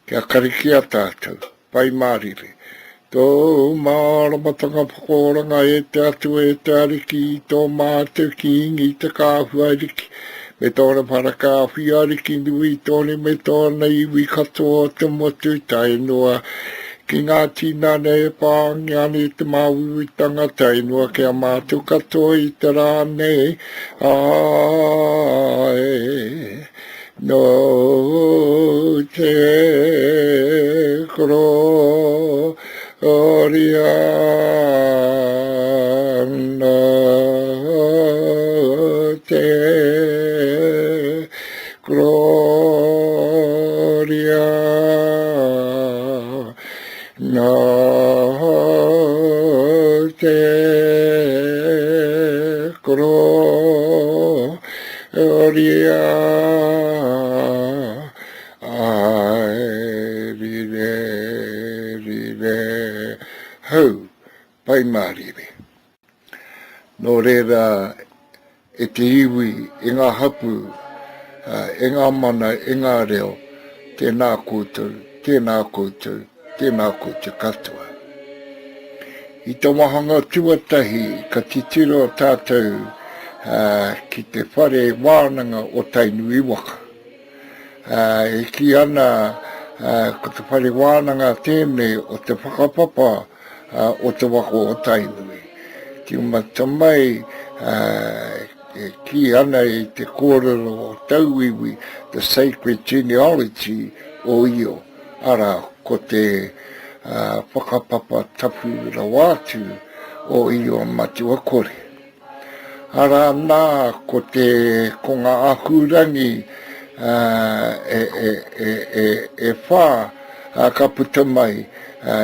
Kia karikia tātou, Pai Mārire. Tōu māramatanga whakaoranga e te Atua e te Ariki i tō mātou Kīngi te Kāhu Ariki me tōna whara kāhui ariki nui tonu me tōna iwi katoa o te motu tae noa ki ngā tinana e pāngia ana i te māuiuitanga tae noa ki a mātou katoa i te rā nei. Āe. Nō te korōria, nō te korōria, nō te korōria. Oria, ae, rire, rire, hau, Pai Mārire. Nō reira, e te iwi, e ngā hapū, e ngā mana, e ngā reo, tēnā koutou, tēnā koutou, tēnā koutou katoa. I te wāhanga tuatahi ka titiro tātou ki te whare wānanga o Tainui waka. E kī ana ko te whare wānanga tēnei o te whakapapa o te waka o Tainui. Tīmata mai e kī ana i te kōrero o tauiwi, the sacred genealogy o Io. Arā, ko te whakapapa tapu rawa atu o Io Matua Kore. Arā nā, ko te, ko ngā ahurangi e, e, e, e, e whā ka puta mai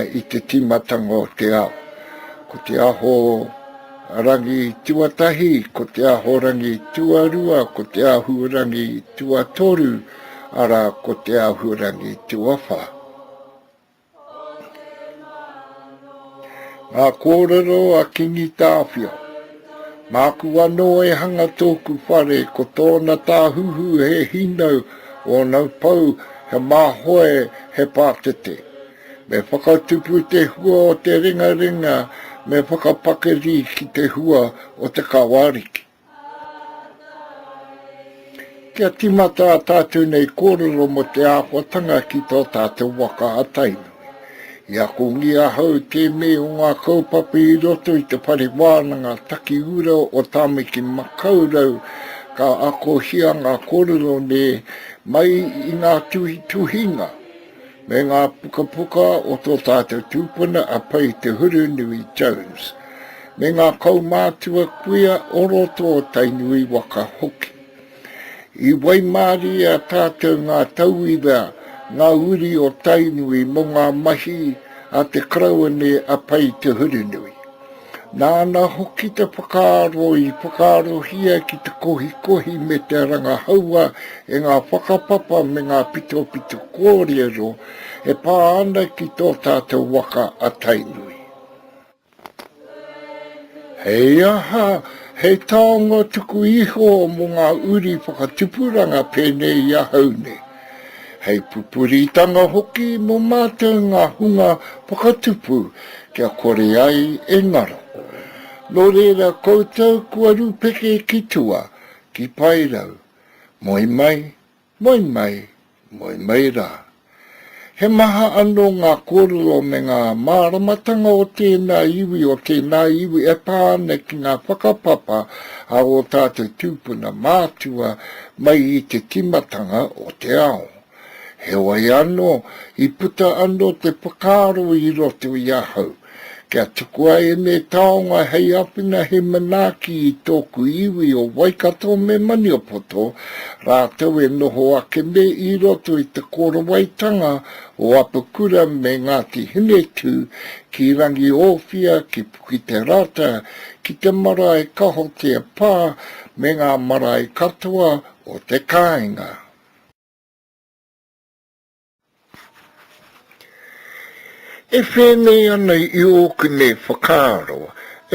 i te tīmatanga o te ao. Ko te aho rangi tuatahi, ko te ahorangi tuarua, ko te ahurangi tuatoru, arā, ko Te Ahurangi Tuawhā. Ngā kōrero a Kingi Tāwhiao. Māku anō e hanga tōku whare, ko tōna tāhuhu he hinau, ōna pou he māhoe, he pātete. Me whakatupu te hua o te ringaringa, me whakapakari ki te hua o te kawaariki. Kia tīmata ā tātou nei kōrero mō te āhuatanga ki tō tātou waka a Tainui. I akongia ahau tēnei o ngā kaupapa i roto i te whare wānanga takiura o Tāmaki Makaurau ka akohia ngā kōrero nei mai i ngā tuhituhinga me ngā pukapuka o tō tātou tūpuna a Pei Te Hurunui Jones, me ngā kaumātua kuia o roto o Tainui waka hoki. I waimāria tātou ngā tauira, ngā uri o Tainui mō ngā mahi a te Karaune a Pei Te Hurunui. Nāna hoki te whakaaro i whakaarohia ki te kohikohi me te rangahaua e ngā whakapapa me ngā pitopito kōrero e pā ana ki tō tātou waka a Tainui. Hei aha, hei taonga tuku iho mō ngā uri whakatupuranga pēnei i ahau nei. Hei pupuritanga hoki mō mātou ngā hunga whakatupu kia kore ai e ngaro. Nō reira koutou kua rūpeke ki tua, ki Paerau, moe mai, moe mai, moe mai rā. He maha anō ngā kōrero me ngā māramatanga o tēnā iwi, o tēnā iwi e pā ana ki ngā whakapapa a ō tātou tūpuna mātua mai i te tīmatanga o te ao. Heoi anō, i puta anō te whakaaro i roto i ahau, kia tukua ēnei taonga hei āwhina hei manaaki i tōku iwi o Waikato me Maniapoto, rātou e noho ake nei i roto i te korowaitanga o Apakura me Ngāti Hinetū ki Rangiōwhia, ki Puketerata, ki te marae Kahotea Pā me ngā marae katoa o te kāinga. E whēnei ana i ōku nei whakaaro,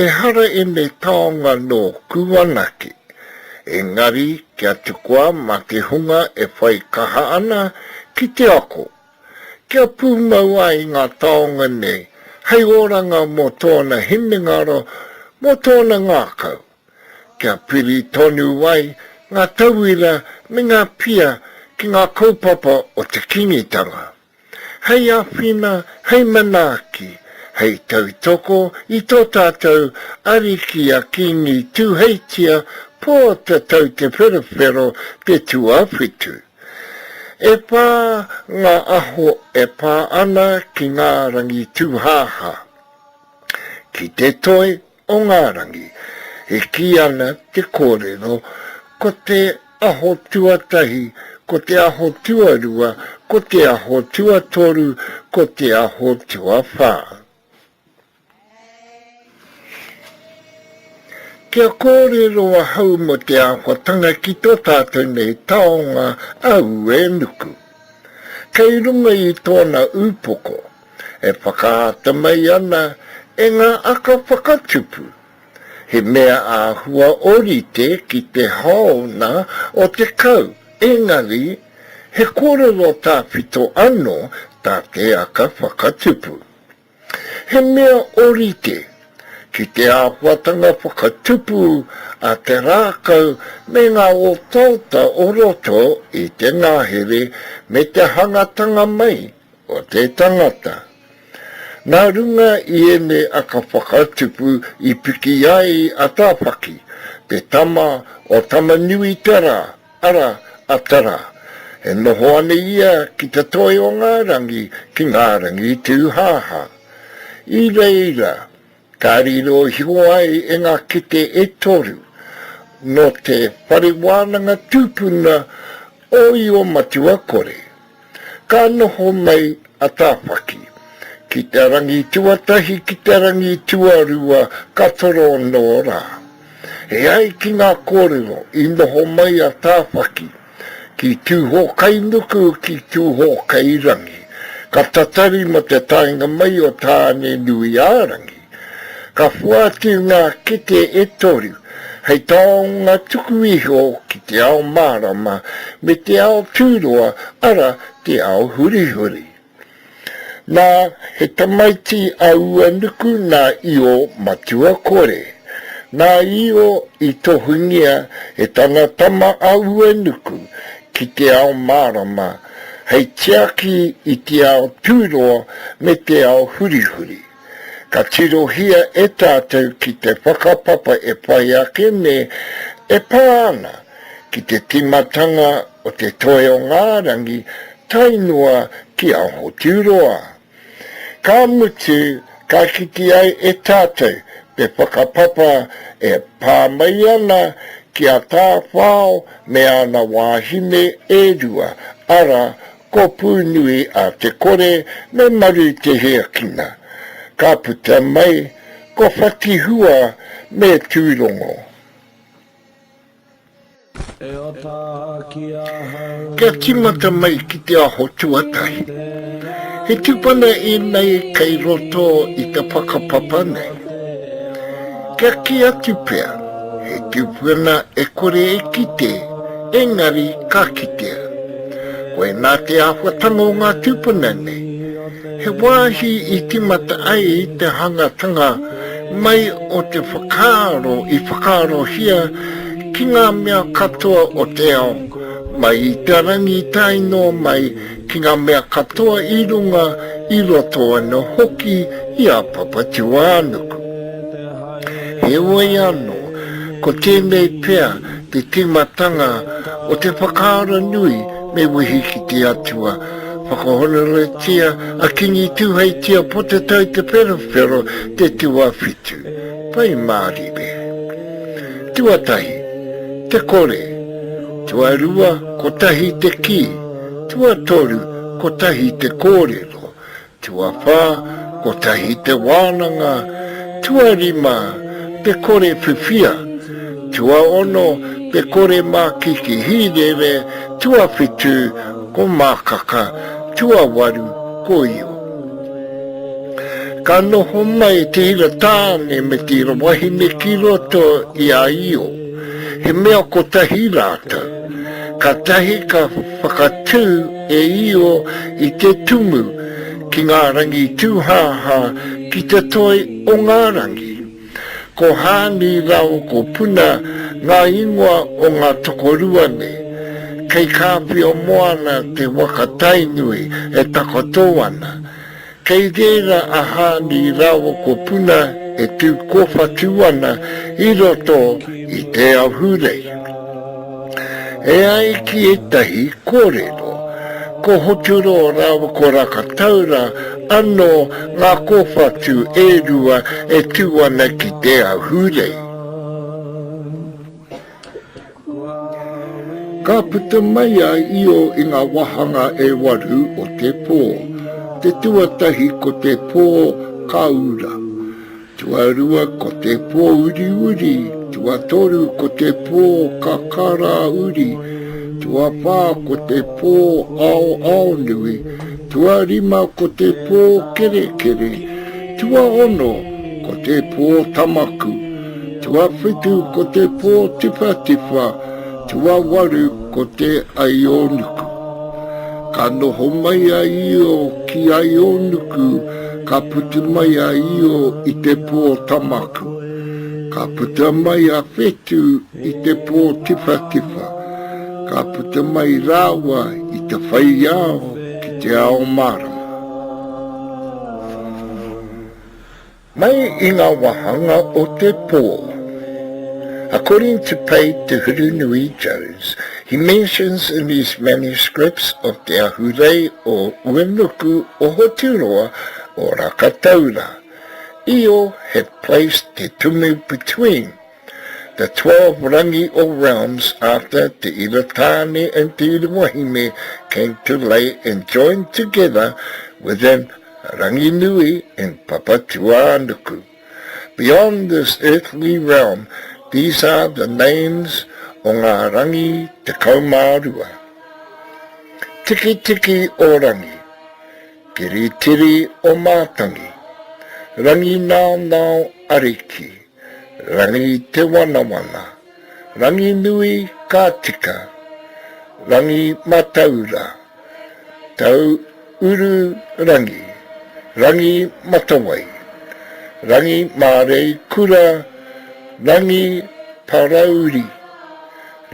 ehara ēnei taonga nōku anake, engari kia tukua mā te hunga e whai kaha ana ki te ako. Kia pūmau ai ngā taonga nei hei oranga mō tōna hinengaro, mō tōna ngākau. Kia piri tonu ai ngā tauira me ngā pia ki ngā kaupapa o te Kīngitanga. Hei āwhina, hei manaaki, hei tautoko i tō tātou Ariki a Kīngi Tūheitia Pōtatau Te Wherowhero Te Tuawhitu. E whā ngā aho e pā ana ki ngā rangi tūhāhā, ki te toi o ngā rangi. E kī ana te kōrero, ko te aho tuatahi, ko te aho tuarua, ko te aho tuatoru, ko te aho tuawhā. Kia kōrero ahau mō te āhuatanga ki tō tātou nei taonga a Uenuku. Kei runga i tōna ūpoko, e whakaata mai ana e ngā aka whakatupu, he mea āhua ōrite ki te haona o te kau, engari, he kōrero tawhito anō tā te aka whakatupu. He mea ōrite ki te āhuatanga whakatupu a te rākau me ngā otaota o roto i te ngahere me te hangatanga mai o te tangata. Nā runga i ēnei aka whakatupu i piki ai a Tāwhaki, te tama o Tamanuiterā, Ara, a Tara. E noho ana ia ki te toi o ngā rangi, ki ngā rangi tūhāhā. I reira, ka riro iho ai e ngā kete e toru, nō te whare wānanga tūpuna o Io-matua-kore. Ka noho mai a Tāwhaki, ki te rangi tuatahi ki te rangi tuarua ka toro anō rā. E ai ki ngā kōrero i noho mai a Tāwhaki ki Tūhōkainuku ki Tūhōkairangi, ka tatari mō te taenga mai o Tāne-nui-ā-rangi. Ka whoatu ngā kete e toru hei taonga tuku iho ki te ao mārama me te ao tūroa, ara, te ao hurihuri. Nā, he tamaiti a Uanuku nā Io matua kore. Nā Io i tohungia e tana tama a Uenuku ki te ao mārama hei tiaki i te ao tūroa me te ao hurihuri. Ka tirohia e tātou ki te whakapapa e whai ake nei e pā ana ki te tīmatanga o te Toi o Ngā Rangi tae noa ki Aotearoa. Ka mutu, ka kite ai e tātou te whakapapa e pā mai ana ki a Tāwhao me ana wāhine e rua, arā, ko Pūnui a Te Kore me Maru Te Heakina. Ka puta mai ko Whatihua me Tūrongo. Kia tīmata mai ki te aho tuatahi. He tupana ēnei kei roto i te whakapapa nei. Kia kī atu pea, he tupuna e kore e kite, engari ka kitea. Koinā te āhuatanga o ngā tūpuna nei. He wāhi i tīmata ai te hangatanga mai o te whakaaro i whakaarohia ki ngā mea katoa o te ao, mai i te rangi tae noa mai ki ngā mea katoa i runga, i roto anō hoki i a Papatūānuku. Heoi anō, ko tēnei pea te tīmatanga o te whakaaro nui me wehi ki te Atua, whakahonoretia a Kingi Tuheitia Potatau Te Wherowhero te tuawhitu, Pai Mārire. Tuatahi, te kore, tuarua, kotahi te kī, tuatoru, kotahi te kōrero, Tuawhā, kotahi te wānanga, tuarima, te kore whiwhia, tuaono, te kore mākiki hīrere, tuawhitu, ko mākaka, tuawaru, ko io. Ka noho mai te ira tāne me te ira wahine ki roto i a Io. He mea kotahi rātou. Katahi ka whakatū e Io i te tumu ki ngā rangi tūhāhā ki te toi o ngā rangi. Ko Hāni rāua ko Puna ngā ingoa o ngā tokorua nei. Kei Kāwhia Moana te waka Tainui e takoto ana. Kei reira a Hāni rāua ko Puna e tū kōwhatu ana i roto i te ahurei. E ai ki ētahi kōrero, ko Hoturo rāua ko Rakataura anō ngā kōwhatu e rua e tū ana ki te ahurei. Ka puta mai a Io i ngā wāhanga e waru o te pō. Te tuatahi ko te pō kāura. Tuarua ko te pō uriuri, tuatoru ko te pō kakara-uri, tuawhā ko te pō aoaonui, tuarima ko te pō kerekere, tuaono ko te pō tamaku, tuawhitu ko te pō tiwhatiwha, tuawaru ko te aionuku. Ka noho mai a Io ki Aionuku, ka putu mai a Io i te pō Tamaku. Ka puta mai a Whetu i te pō Tiwhatiwha. Ka puta mai rāua i te whai ao ki te ao mārama. Mai i ngā wāhanga o te pō. According to Pei Te Hurunui Jones, he mentions in his manuscripts of Te Ahurei o Uenuku o Hoturoa o Rakataura, Io had placed Te Tumu between the 12 rangi or realms after Te Ira Tāne and Te Ira Wahine came to lay and join together within Ranginui and Papatūānuku. Beyond this earthly realm, these are the names o ngā rangi 12. Tikitiki o Rangi, Tiritiri o Mātangi, Ranginaonao Ariki, Rangi Te Wanawana, Ranginui ka tika, Rangi Mataura, Tau Uru Rangi, Rangi Matawai, Rangi Mārei Kura, Rangi Parauri,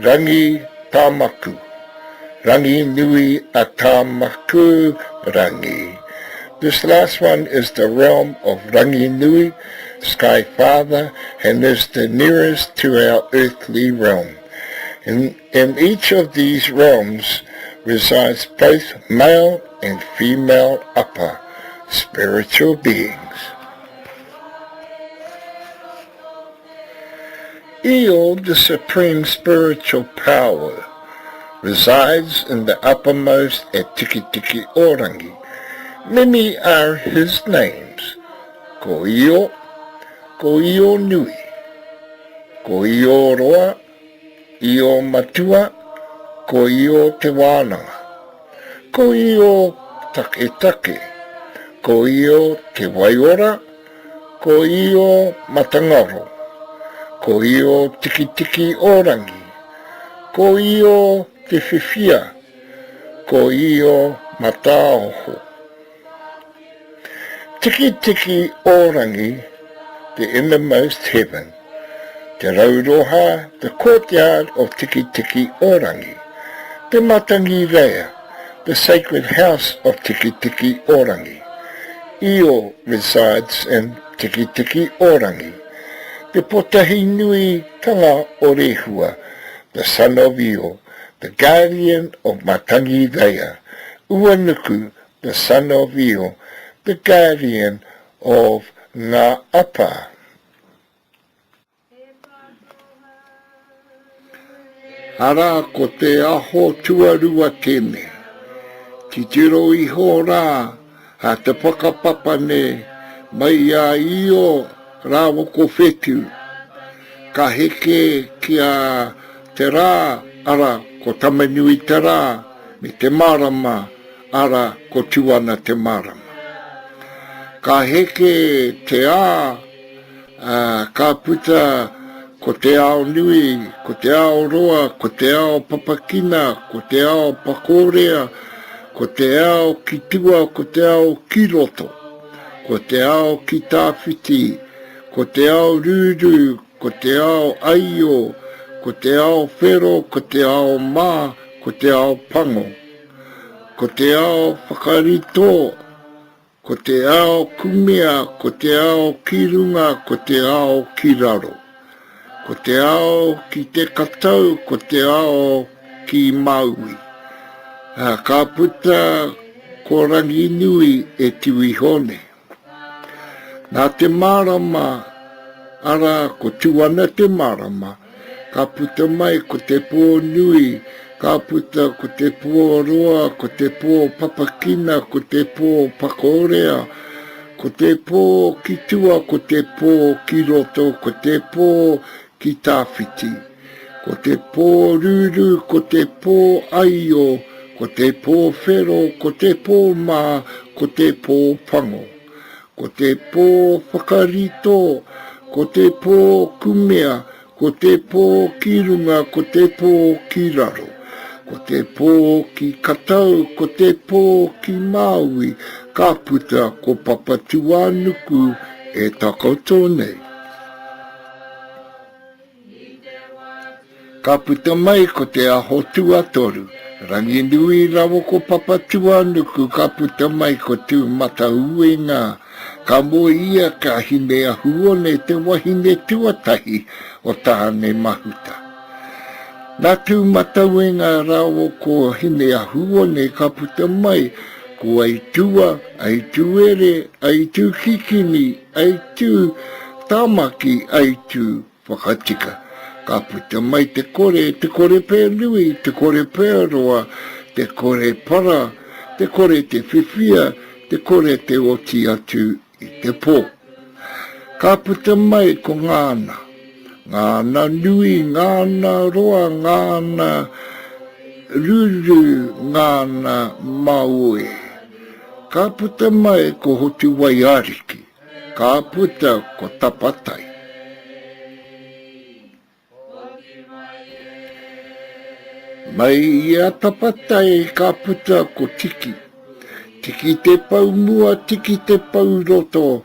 Rangi Tāmaku, Rangi Nui a Tāmaku Rangi. This last one is the realm of Ranginui, Sky Father, and is the nearest to our earthly realm. In, in each of these realms resides both male and female upper spiritual beings. Io, the supreme spiritual power, resides in the uppermost at Tikitiki Orangi. Many are his names, ko Io, ko Io Nui, ko Io Roa, Io Matua, ko Io Te Wānanga, ko Io Taketake, ko Io Te Waiora, ko Io Matangaro, ko Io Tikitiki o Rangi, ko Io Te Whiwhia, ko Io Mataoho. Tikitiki o Rangi, the innermost heaven, Te Rauroha, the courtyard of Tikitiki o Rangi, Te Matangi Rea, the sacred house of Tikitiki o Rangi. Io resides in Tikitiki o Rangi. Te Potahi Nui Tanga o Rehua, the son of Io, the guardian of Matangi Rea, Uanuku, the son of Io, the guardian of Ngā Apa. Arā, ko te aho tuarua tēnei. Titiro iho rā a te whakapapa nei mai i a Io rāua ko Whetū, ka heke ki a Te Rā, arā, ko Tama-nui-te-rā, me te Marama, arā, ko Tū-ana-te-marama. Ka heke te A, ā, ka puta. Ko te ao nui, ko te ao roa, ko te ao papakina, ko te ao pakōrea, ko te ao ki tua, ko te ao ki roto, ko te ao ki tāwhiti, ko te ao rūrū, ko te ao aio, ko te ao whero, ko te ao mā, ko te ao pango, ko te ao whakarito, Ko te ao kumea, ko te ao ki runga, ko te ao ki raro. Ko te ao ki te katau, ko te ao ki Maui. Ka puta ko Ranginui e Tiwihone. Nā te mārama, arā, ko tū ana te mārama, Ka puta mai ko te pō nui, ka puta ko te pō roa, ko te pō papakina, ko te pō pakorea, ko te pō ki tua, ko te pō ki roto, ko te pō ki tāwhiti, ko te pō rūrū, ko te pō aio, ko te pō whero, ko te pō mā, ko te pō pango. Ko te pō whakarito, ko te pō kumea, ko te pō ki runga, ko te pō ki raro. Ko te pō ki katau, ko te pō ki Māui, ka puta ko Papatūānuku e takoto nei. Ka puta mai ko te aho tuatoru, Ranginui rawa ko Papatūānuku ka puta mai ko Tūmatauenga, ka moe ia ka Hineahuone te wahine tuatahi o Tāne Mahuta. Nā Tūmatauenga rāua ko Hineahuone ka puta mai ko Aitua, Aituere, Aitūkikini, Aitū Tāmaki, Aitū Whakatika. Ka puta mai te kore, te kore pea nui, te kore pea roa, te kore para, te kore te whiwhia, te kore te oti atu i te pō. Ka puta mai ko ngā ana. Ngā ana nui, ngā ana roa, ngā ana ruru, ngā ana māoe. Ka puta mai ko Hotuwaiariki. Ka puta ko Tapatai. Mai i a Tapatai ka puta ko Tiki. Tiki te pou mua, tiki te pou roto,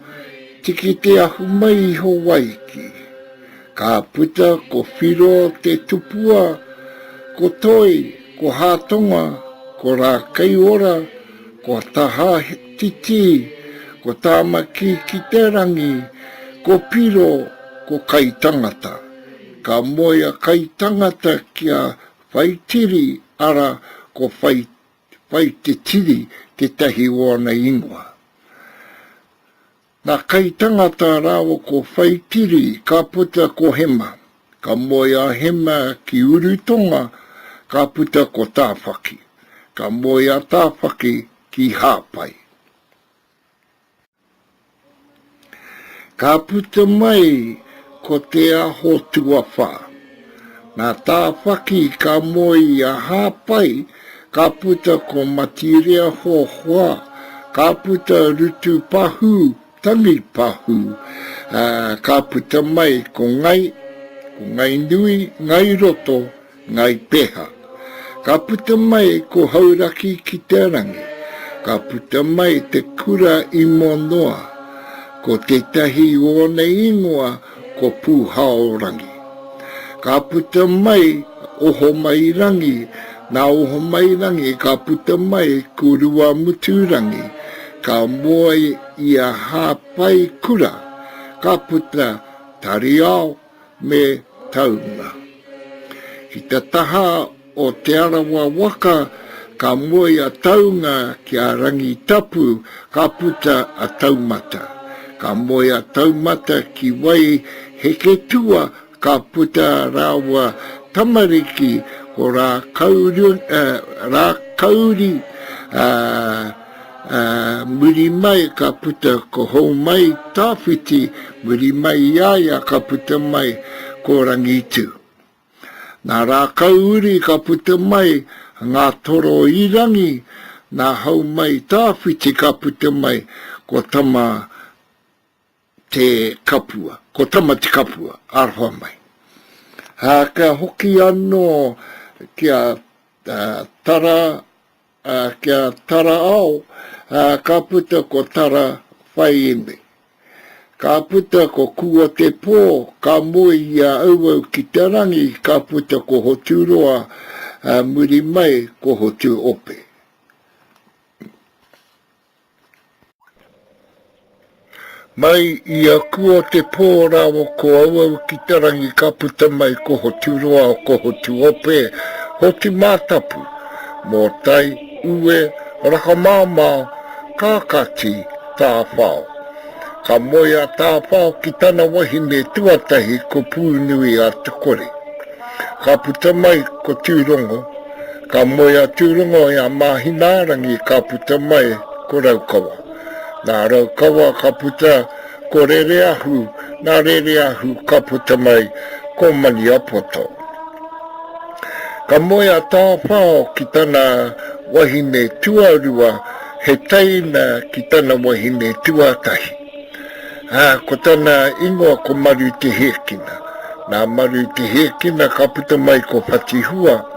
tiki te ahu mai i Hawaiki. Ka puta ko Whiro te tupua, ko Toi, ko Hātonga, ko Rākeiora, ko Tahatiti, ko Tāmaki-ki-te-rangi, ko Piro, ko Kaitangata. Ka moe a Kaitangata ki a Whaitiri, ara, ko Whai, Whai-te-tiri tētahi o ana ingoa. Nā Kaitangata rāua ko Whaitiri ka puta ko Hema. Ka moe a Hema ki Urutonga, ka puta ko Tāwhaki. Ka moe a Tāwhaki ki Hāpai. Ka puta mai ko Te Aho Tuawhā. Nā Tāwhaki ka moe i a Hāpai, ka puta ko Matirea Hohoa, ka puta Rutu Pahū, Tangi Pahū, ā, ka puta mai ko Ngai, ko Ngai Nui, Ngai Roto, Ngai Peha. Ka puta mai ko Hauraki ki te rangi, ka puta mai te kura i Monoa, ko tētahi o ōna ingoa ko Pūhaorangi. Ka puta mai Ohomairangi, nā Ohomairangi ka puta mai ko Ruamuturangi, ka moe i a Hāpaikura, ka puta Tariao me Taunga. Ki te taha o Te Arawa waka, ka moe a Taunga ki a Rangitapu, ka puta a Taumata. Ka moe a Taumata ki Wai Heketua, ka puta rāua tamariki ko Rākauri, Rākauri, ā, ā, muri mai ka puta ko Houmai Tāwhiti, muri mai i a ia ka puta mai ko Rangitū. Nā Rākauuri ka puta mai ngā toro i rangi, nā Houmaitawhiti ka puta mai ko Tama te Kapua, ko Tama te Kapua, aroha mai. Ā, kia hoki anō ki a Tara, ā, ki a Tara Ao, ā, ka puta ko Tara Whaiemi. Ka puta ko Kua Te Pō, ka moe i a Auau ki te rangi, ka puta ko Hoturoa, ā, muri mai ko Hotuope. Mai i a Kua Te Pō rāua ko Auau ki te rangi ka puta mai ko Hoturoa, ko Hotuope, Hotumātapu, Mōtai, Ue, Rakamāmao, Kākati, Tāwhao. Ka moe a Tāwhao ki tana wahine tuatahi ko Pūnui a Te Kore. Ka puta mai ko Tūrongo, ka moe a Tūrongo i a Māhinaarangi ka puta mai ko Raukawa. Nā Raukawa ka puta ko Rereahu, nā Rereahu ka puta mai ko Maniapoto. Ka moe a Tāwhao ki tana wahine tuarua, he teina ki tana wahine tuatahi. Ā, ko tana ingoa ko Maru Te Hēkina. Nā Maru Te Hēkina ka puta mai ko Whatihua.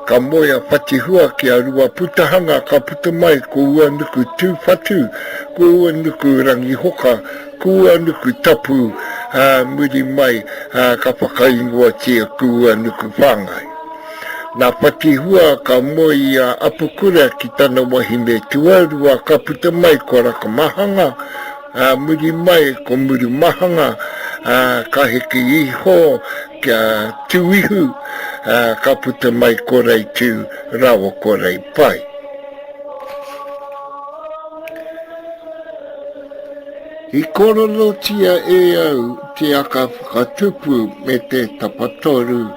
Ka moe a Whatihua ki a Ruaputahanga ka puta mai ko Uanuku Tūwhatu, ko Uanuku Rangihoka, ko Uanuku Tapu, ā, muri mai, ā, ka whakaingoatia ko Uanuku Whāngai. Nā Whatihua ka moe i a Apakura ki tana wahine tuarua ka puta mai ko Rakamahanga, Ā muri mai ko Murumahanga, ā, ka heke iho kia Tūihu, ā, ka puta mai ko Reitū rāua ko Reipae. I kōrerotia e au te aka whakatupu me te tapatoru,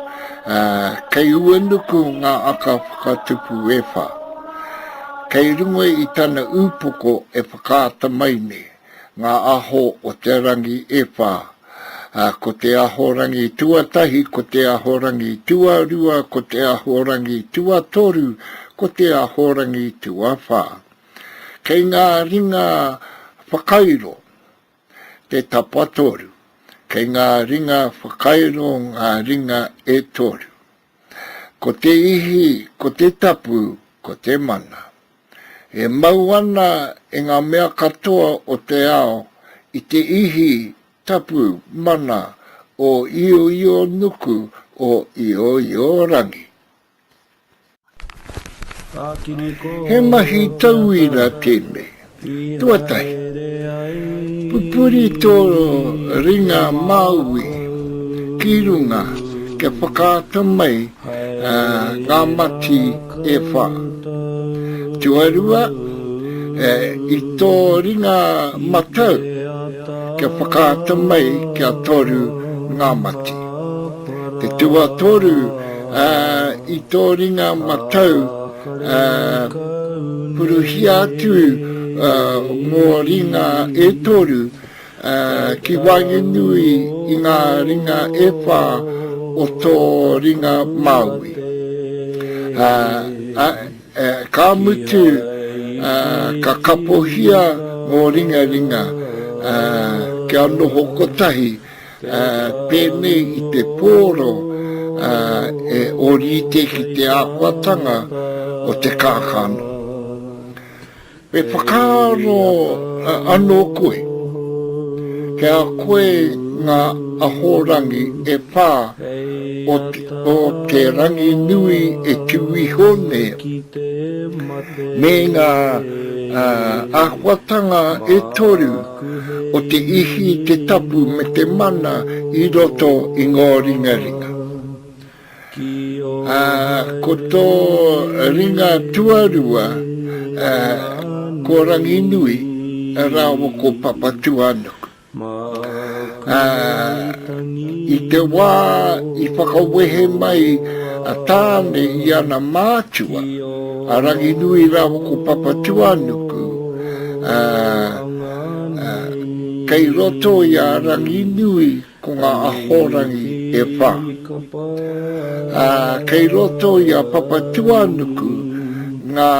ā, kei Uenuku ngā aka whakatupu e whā. Kei runga i tana ūpoko e whakaata mai nei ngā aho o te rangi e whā, ā, ko te ahorangi tuatahi, ko te ahorangi tuarua, ko te ahorangi tuatoru, ko te ahorangi tuawhā. Kei ngā ringa whakairo te tapatoru, kei ngā ringa whakairo ngā ringa e toru. Ko te ihi, ko te tapu, ko te mana. E mau ana e ngā mea katoa o te ao i te ihi, tapu, mana o Ioio-nuku, o Ioio-rangi. He mahi tauira tēnei. Tuatahi, pupuri tō ringa māui ki runga kia whakaata mai ngā mati e whā. Tuarua, i tō ringa matau kia whakaata mai kia toru ngā mati. Te tuatoru, i tō ringa matau, puruhia atu ngō ringa e toru ki waenganui i ngā ringa e whā o tō ringa māui. Ka mutu, ka kapohia ngō ringaringa kia noho kotahi pēnei i te pōro e ōrite ki te āhuatanga o te kākano. Me whakaaro anō koe, kei a koe ngā ahorangi e whā o te rangi nui e tū iho nei, me ngā āhuatanga e toru o te ihi, te tapu me te mana i roto i ngō ringaringa. Ā, ko tō ringa tuarua, ā, ko Ranginui rāua ko Papatūānuku. Ā, i te wā i whakawehe mai a Tāne i ana mātua, a Ranginui rāua ko Papatūānuku, ā, ā, kei roto i a Ranginui ko ngā ahorangi e whā. Ā, kei roto i a Papatūānuku ngā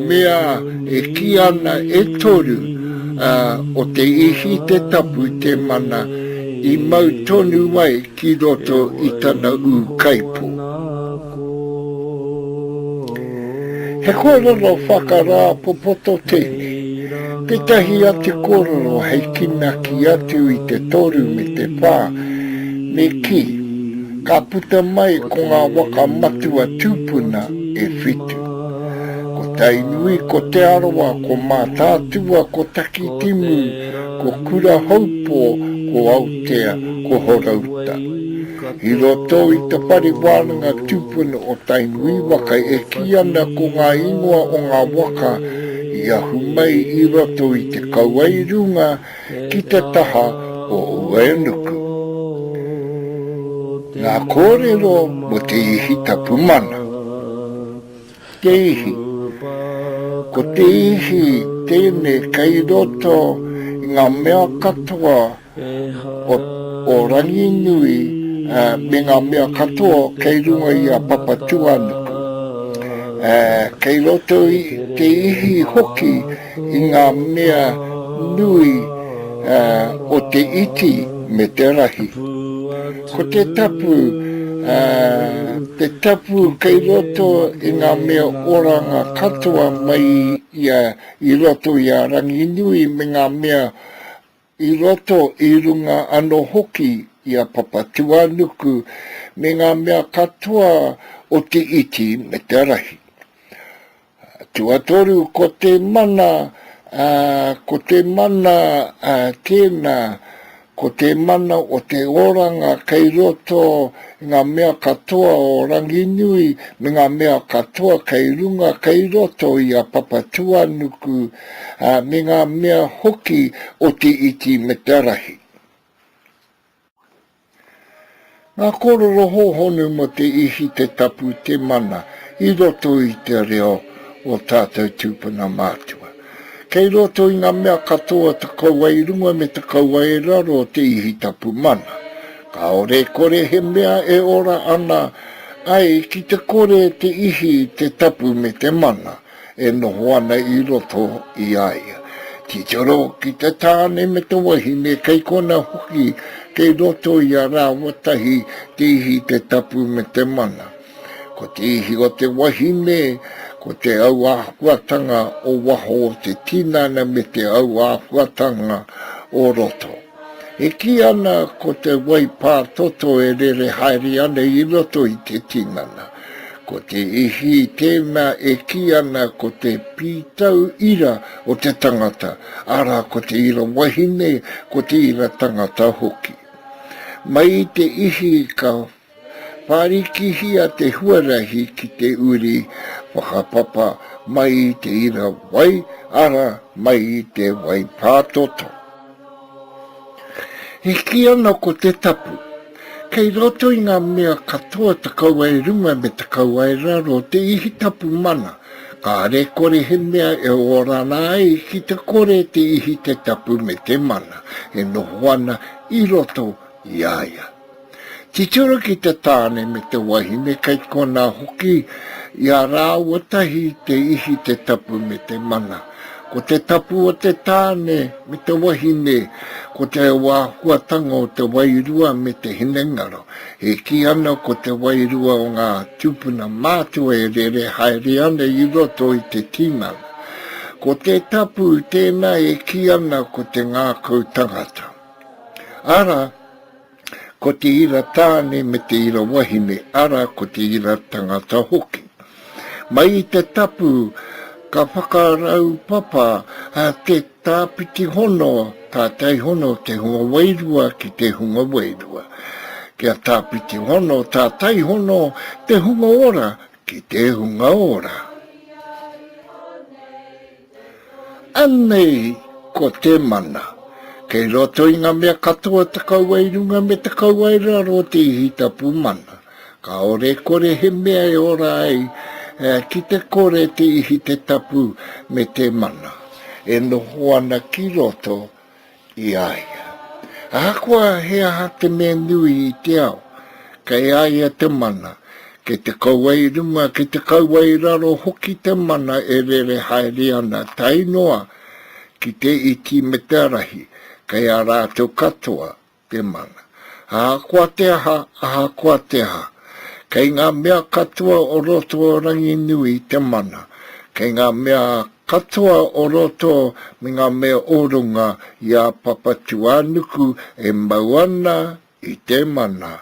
mea e kī ana e toru, ā, o te ihi, te tapu, te mana. i mau tonu ai ki roto i tana ūkaipō. He kōrero whakarāpopoto tēnei, tētahi atu kōrero hei kinaki atu i te toru me te whā, me kī, ka puta mai ko ngā waka matua tūpuna e whitu. Ko Tainui, ko Te Arawa, ko Mātaatua, ko Takitimu, ko Kurahaupō, ko Aotea, ko Horouta. I roto i te whare wānanga tūpuna o Tainui waka e kī ana ko ngā ingoa o ngā waka i ahu mai i roto i te kauae runga ki te taha o Uenuku. Ngā kōrero mō te ihi tapu mana. Te ihi. Ko te ihi tēnei kei roto i ngā mea katoa o, o Ranginui me ngā mea katoa kei runga i a Papatūānuku. Kei roto i te ihi hoki i ngā mea nui o te iti me te rahi. Ko te tapu, te tapu kei roto i ngā mea oranga katoa mai i a, i roto i a Ranginui me ngā mea i roto i runga anō hoki i a Papatūānuku me ngā mea katoa o te iti me te rahi. Tuatoru, ko te mana, ā, ko te mana ā, tēnā, ko te mana o te oranga kei roto i ngā mea katoa o Ranginui me ngā mea katoa kei runga, kei roto i a Papatūānuku, ā, me ngā mea hoki o te iti me te rahi. Ngā kōrero hōhonu mō te ihi, te tapu, te mana i roto i te reo o tātou tūpuna mātua. Kei roto i ngā mea katoa te kauae runga me te kauae raro o te ihi tapu mana. Kāore e kore he mea e ora ana ai ki te kore te ihi, te tapu me te mana. e noho ana i roto i a ia. Titiro ki te tāne me te wahine kei kona hoki kei roto i a rāua tahi te ihi, te tapu me te mana. Ko te ihi o te wahine, ko te auāhuatanga o waho o te tinana me te auāhuatanga o roto. E kī ana ko te wai pātoto e rere haere ana i roto i te tinana. Ko te ihi tēnā e kī ana ko te pītau ira o te tangata, arā ko te ira wahine, ko te ira tangata hoki. Mai i te ihi ka Whārikihia te huarahi ki te uri whakapapa mai i te ira wai, arā, mai i te wai pātoto. E kī ana ko te tapu, kei roto i ngā mea katoa te kauae runga me te kauae raro te ihi tapu mana, kāre kore he mea e ora ana ai ki te kore te ihi te tapu me te mana e noho ana i roto i a ia. Titiro ki te tāne me te wahine kei konā hoki i a rāua tahi te ihi, te tapu me te mana. Ko te tapu o te tāne me te wahine, ko te āhuatanga o te wairua me te hinengaro. E kī ana ko te wairua o ngā tūpuna mātua e rere haere ana i roto i te tinana. Ko te tapu tēnā e kī ana ko te ngākau tangata. Arā, ko te ira tāne me te ira wahine, arā, ko te ira tangata hoki. Mai i te tapu, ka whakaraupapa te tāpiti hono, tātai hono te hunga wairua ki te hunga wairua. Kia tāpiti hono, tātai hono te hunga ora ki te hunga ora. Anei ko te mana. Kei roto i nga mea katoa te kauae runga me te kauae raro o te ihi tapu mana. Kaore kore he mea e ora ai ki te kore te ihi te tapu me te mana e noho ana ki roto i a ia. Ahakoa he aha te mea nui i te ao, kei a ia te mana, kei te kauae runga, kei te kauae raro hoki te mana e rere haere ana tae noa ki te iti me te rahi, kei a rātou katoa. te mana. Ahakoa te aha, ahakoa te aha, kei ngā mea katoa o roto o Ranginui te mana, kei ngā mea katoa o roto me ngā mea o runga i a Papatūānuku e mau ana i te mana.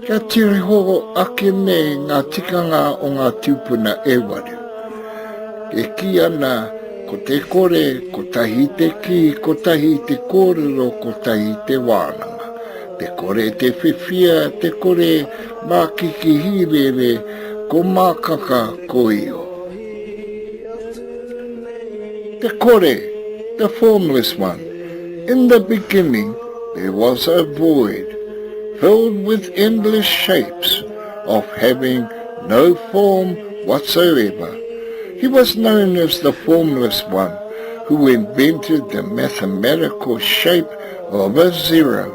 Kia tiriho ake nei ngā tikanga o ngā tūpuna e waru. E kī ana, ko te kore, kotahi te kī, kotahi te kōrero, kotahi te wānanga. Te kore te whiwhia, te kore mākiki hīrere, ko mākaka, ko io. Te kore, the formless one. In the beginning there was a void, filled with endless shapes of having no form whatsoever. He was known as the formless one who invented the mathematical shape of a zero,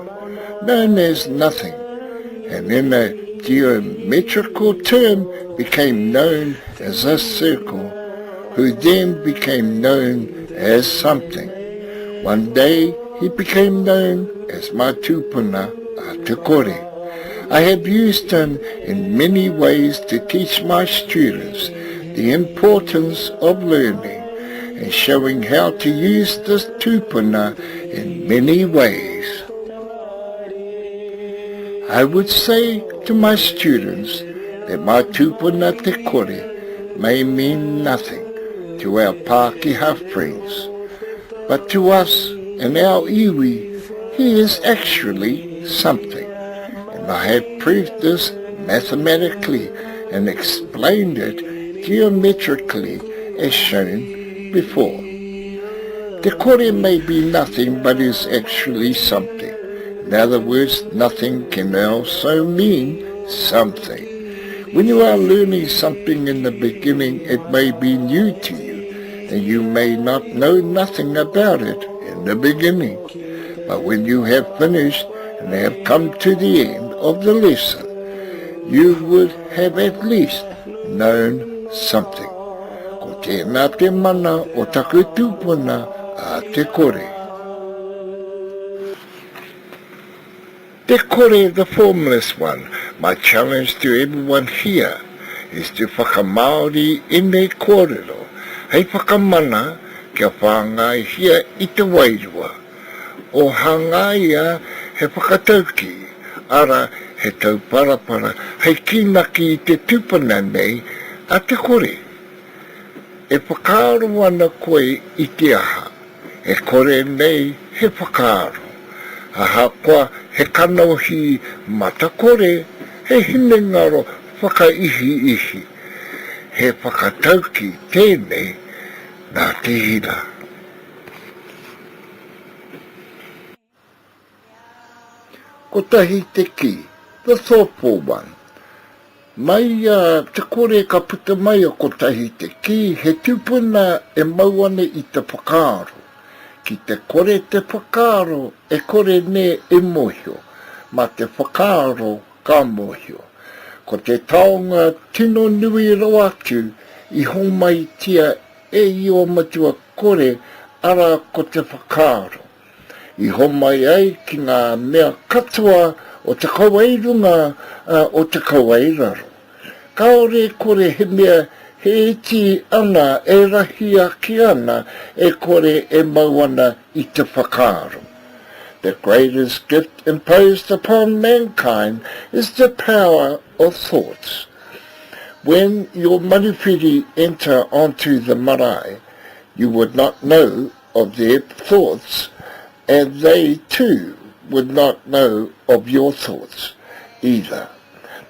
known as nothing, and in a geometrical term became known as a circle, who then became known as something. One day he became known as my tupuna a Te Kore. I have used him in many ways to teach my students the importance of learning and showing how to use this tupuna in many ways. I would say to my students that my tupuna te kore may mean nothing to our Pākehā friends, but to us and our iwi, he is actually something. And I have proved this mathematically and explained it geometrically as shown before. Te kore may be nothing but is actually something. In other words, nothing can also mean something. When you are learning something in the beginning, it may be new to you, and you may not know nothing about it in the beginning. But when you have finished and have come to the end of the lesson, you would have at least known something. Ko tēnā te mana o taku tūpuna a Te Kore. Te Kore the formless one, my challenge to everyone here is to whakamāori ēnei kōrero hei whakamana kia whāngaihia i te wairua. O hangaia he whakataukī, ara he tauparapara hei kīnaki i te tūpuna nei a Te Kore. E whakaaro ana koe i te aha? E kore nei he whakaaro. Ahakoa he kanohi matakore, he hinengaro whakaihiihi, he whakatauki tēnei nā Te Hira. Kotahi te kī, the thoughtful one. Mai i a Te Kore ka puta mai a Kotahi te kī, he tupuna e mau ana i te whakaaro. Ki te kore te whakaaro, e kore nē e mōhio. Mā te whakaaro ka mōhio. Ko te taonga tino nui rawa atu i homaitia e Io Matua Kore, arā ko te whakaaro. I homai ai ki ngā mea katoa o te kauae runga, ā, o te kauae raro. Kāore e kore he mea he iti ana e rahi ake ana e kore e mau ana i te whakaaro. The greatest gift imposed upon mankind is the power of thoughts. When your manuwhiri enter onto the marae, you would not know of their thoughts and they too would not know of your thoughts either.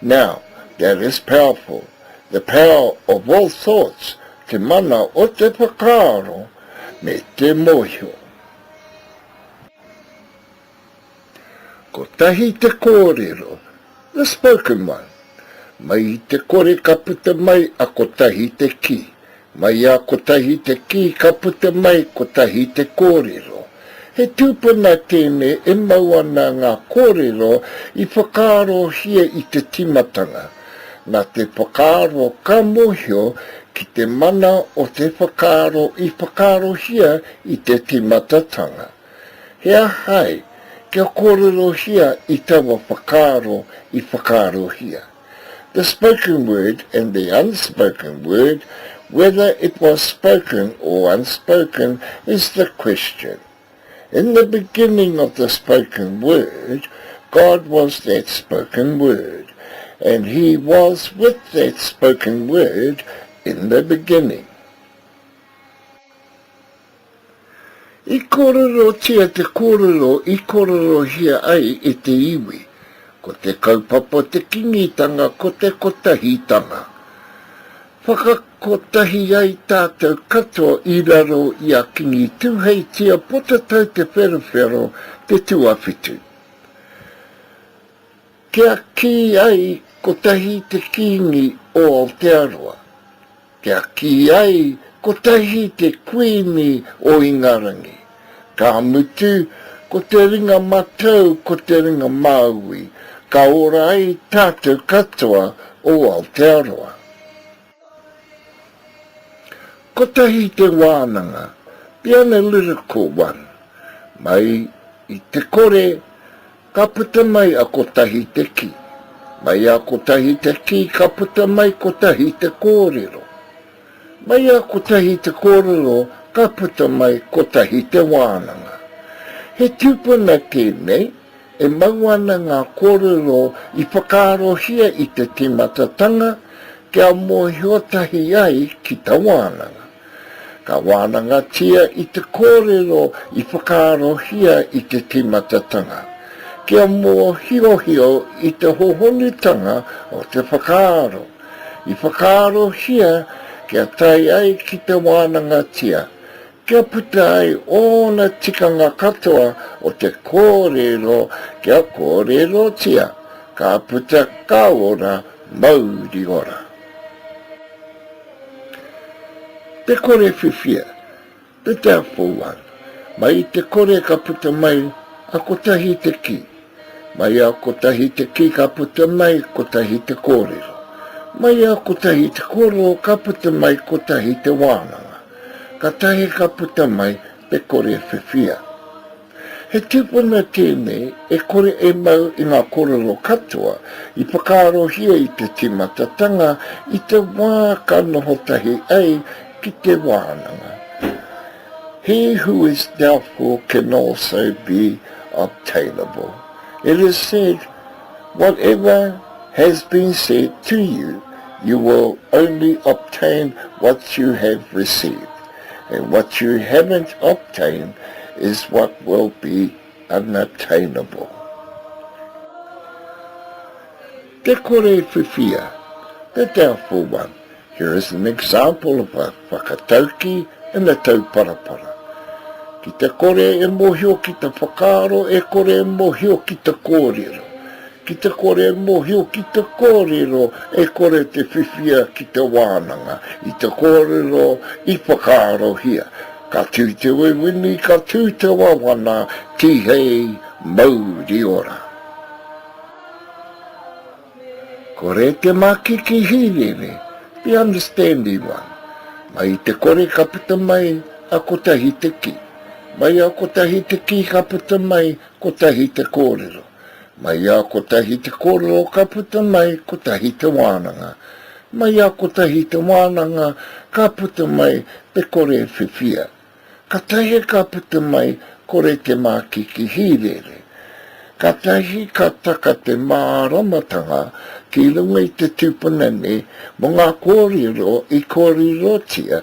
Now, that is powerful, the power of all thoughts, te mana o te whakaaro me te mōhio. Kotahi te kōrero, the spoken one. Mai i te kore ka puta mai a kotahi te kī. Mai a kotahi te kī ka puta mai kotahi te kōrero. He tūpuna tēnei e mau ana ngā kōrero i whakaarohia i te tīmatanga. Nā te whakaaro ka mōhio ki te mana o te whakaaro i whakaarohia i te tīmatatanga. He aha ai kia kōrerohia i taua whakaaro i whakaarohia? The spoken word and the unspoken word, whether it was spoken or unspoken, is the question. In the beginning of the spoken word, God was that spoken word, and he was with that spoken word in the beginning. I kōrerotia te kōrero i kōrerohia ai e te iwi, ko te kaupapa o te Kīngitanga ko te kotahitanga. Whakakotahi ai tātou katoa i raro i a Kīngi Tūheitia Potatau Te Wherowhero te tuawhitu. Kia kī ai kotahi te Kīngi o Aotearoa. Kia kī ai kotahi te Kuini o Ingarangi. Ka mutu, ko te ringa matau ko te ringa māui, ka ora ai tātou katoa o Aotearoa. Kotahi te wānanga, the analytical one, mai i te kore Ka puta mai a kotahi te kī. Mai a kotahi te kī ka puta mai kotahi te kōrero. Mai a kotahi te kōrero ka puta mai kotahi te wānanga. He tūpuna tēnei e mau ana ngā kōrero i whakaarohia i te tīmatatanga kia mōhio tahi ai ki ta wānanga. Ka wānangatia i te kōrero i whakaarohia i te tīmatatanga, kia mōhiohio i te hohonutanga o te whakaaro i whakaarohia kia tae ai ki te wānangatia, kia puta ai ōna tikanga katoa o te kōrero kia kōrerotia, ka puta ka ora, mauri ora. Te kore whiwhia, the doubtful one, mai i te kore ka puta mai a kotahi te kī, mai a kotahi te kī ka puta mai kotahi te kōrero, mai a kotahi te kōrero ka puta mai kotahi te wānanga, katahi ka puta mai te kore whiwhia. He tūpuna tēnei e kore e mau i ngā kōrero katoa i whakaarohia i te tīmatatanga i te wā ka noho tahi ai ki te wānanga. He who is doubtful can also be obtainable. It is said, whatever has been said to you, you will only obtain what you have received. And what you haven't obtained is what will be unattainable. Te kore whiwhia, the doubtful one. Here is an example of a whakatauki and a tauparapara. Ki te kore e mohio ki te whakaaro, e kore e mohio ki te kōrero. Ki te kore e mōhio ki te kōrero, e kore te whiwhia ki te wānanga i te kōrero i whakaarohia. Ka tū te wewini, ka tū te wawana, tihei mauri ora. Kore te makiki hīrere, the understanding one. Mai i te kore ka puta mai a kotahi te kī. Mai a kotahi te kī ka puta mai kotahi te kōrero. Mai a kotahi te kōrero ka puta mai kotahi te wānanga. Mai a kotahi te wānanga ka puta mai te kore whiwhia. Katahi ka puta mai kore te mākiki hīrere. Katahi ka taka te māramatanga ki runga i te tūpuna nei mō ngā kōrero i kōrerotia,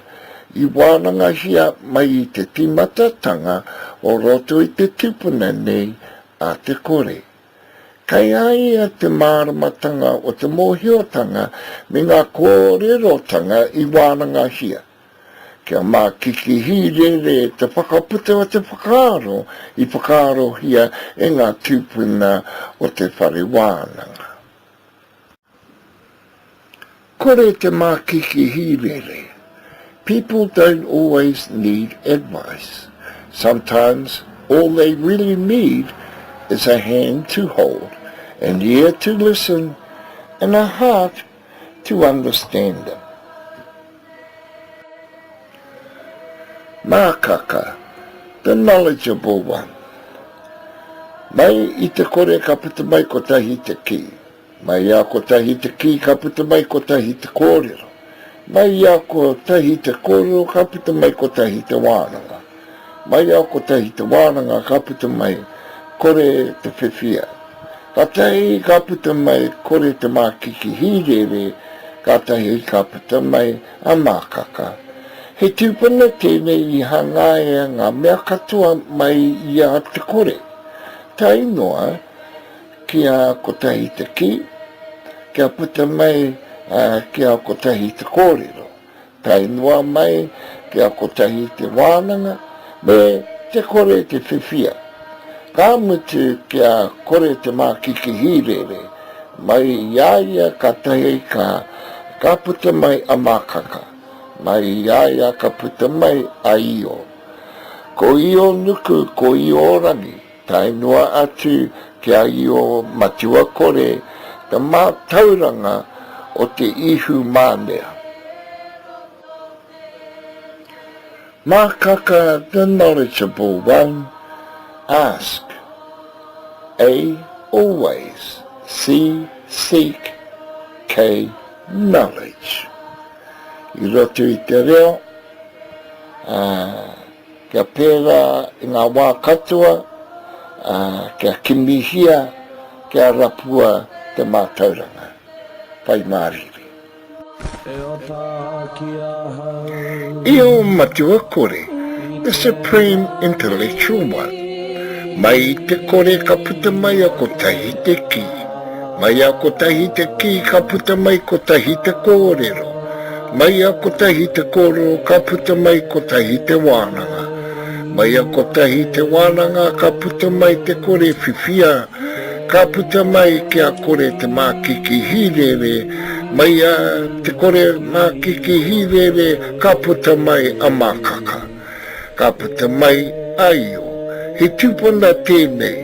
i wānangahia mai i te tīmatatanga o roto i te tūpuna nei a te kore. Kei a ia te māramatanga o te mōhiotanga me ngā kōrerotanga i wānangahia. Kia mākiki hīrere te whakaputa o te whakaaro i whakaarohia e ngā tūpuna o te whare wānanga. Kore te mākiki hīrere. People don't always need advice. Sometimes all they really need is a hand to hold, an ear to listen, and a heart to understand them. Mākaka, the knowledgeable one. Mai i te kore ka puta mai kotahi te kī. Mai i a kotahi te kī ka puta mai kotahi te kōrero. Mai i a kotahi te kōrero ka puta mai kotahi te wānanga. Mai i a kotahi te wānanga ka puta mai kore te whiwhia. Katahi ka puta mai kore te mākiki hīrere, katahi ka puta mai a Mākaka. He tūpuna tēnei i hangaia ngā mea katoa mai i a Te Kore, tae noa ki a Kotahi te Kī, kia puta mai ki a Kotahi te Kōrero. Tae noa mai kia kotahi te wānanga, me te kore te whiwhia. Ka mutu kia kore te mākiki hīrere, mai i a ia ka tahi ka ka puta mai a Mākaka, mai i a ia ka puta mai a Io. Ko Io nuku, ko Io rangi, tae noa atu ki a Io matua kore, te mātauranga o te ihu mānea. Mākaka the knowledgeable one, ask, A always, C seek, K knowledge. I roto i te reo, ā, Kia pērā i ngā wā katoa, ā, kia kimihia, kia rapua te mātauranga. Pai mārire. E ota ki ahau. Io Matua Kore, the Supreme Intellectual One. Mai i te kore ka puta mai a kotahi te kī. Mai a kotahi te kī ka puta mai kotahi te kōrero. Mai a kotahi te kōrero ka puta mai kotahi te wānanga. Mai a kotahi te wānanga ka puta mai te kore whiwhia, ka puta mai kia kore te mākiki hīrere, mai a te kore mākiki hīrere ka puta mai a mākaka. Ka puta mai a Io. He tūpuna tēnei.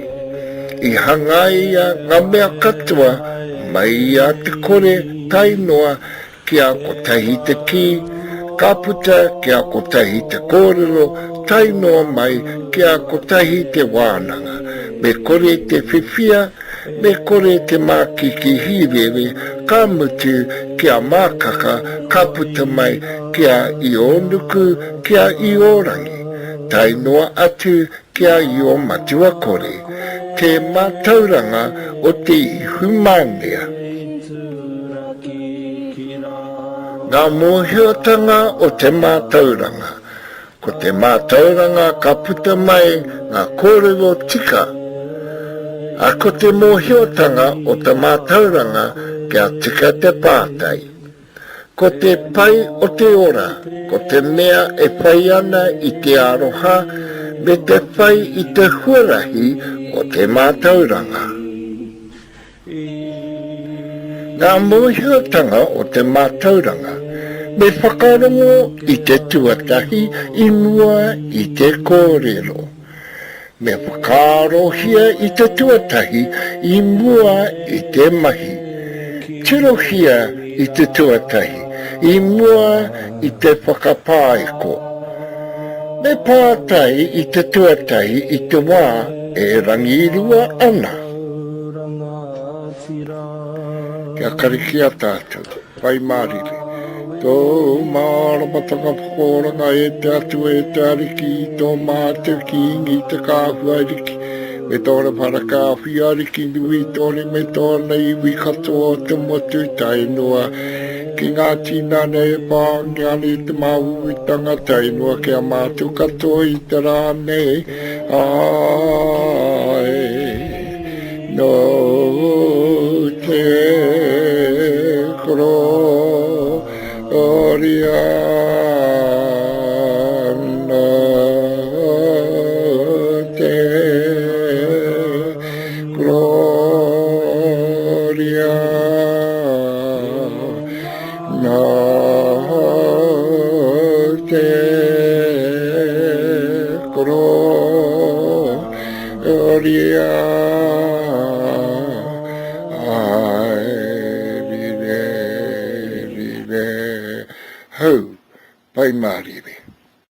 I hangaia ngā mea katoa mai i a Te Kore tae noa ki a Kotahi te Kī, ka puta ki a Kotahi te Kōrero tae noa mai ki a Kotahi te Wānanga. Me kore te whiwhia, me kore te mākiki hīrere, ka mutu ki a Mākaka ka puta mai ki a Io-nuku, ki a Io-rangi, tae noa atu ki a Io-matua-kore, te mātauranga o te ihumanea. Ngā mōhiotanga o te mātauranga. Ko te mātauranga ka puta mai ngā kōrero tika, ā, ko te mōhiotanga o te mātauranga kia tika te pātai. Ko te pai o te ora, ko te mea e whai ana i te aroha me te whai i te huarahi o te mātauranga. Ngā mōhiotanga o te mātauranga, me whakarongo i te tuatahi i mua i te kōrero. Me whakaarohia i te tuatahi i mua i te mahi. Tirohia i te tuatahi i mua i te whakapāeko. Me pātai i te tuatahi i te wā e rangirua ana. Kia karikia tātou. Pai mārire. Tōu māramatanga whakaoranga e te Atua, e te Ariki, i tō mātou Kīngi, te Kāhu Ariki, me tōna whara kāhui ariki nui tōna me tōna iwi katoa o te motu tae noa ki ngā tinana e pāngia ana i te māuiuitanga tae noa ki a mātou katoa i te rā nei. Āe. Nō te korōria, nō te korōria, nō te korōria. Gloria, ae, rire, rire, hau, Pai Mārire.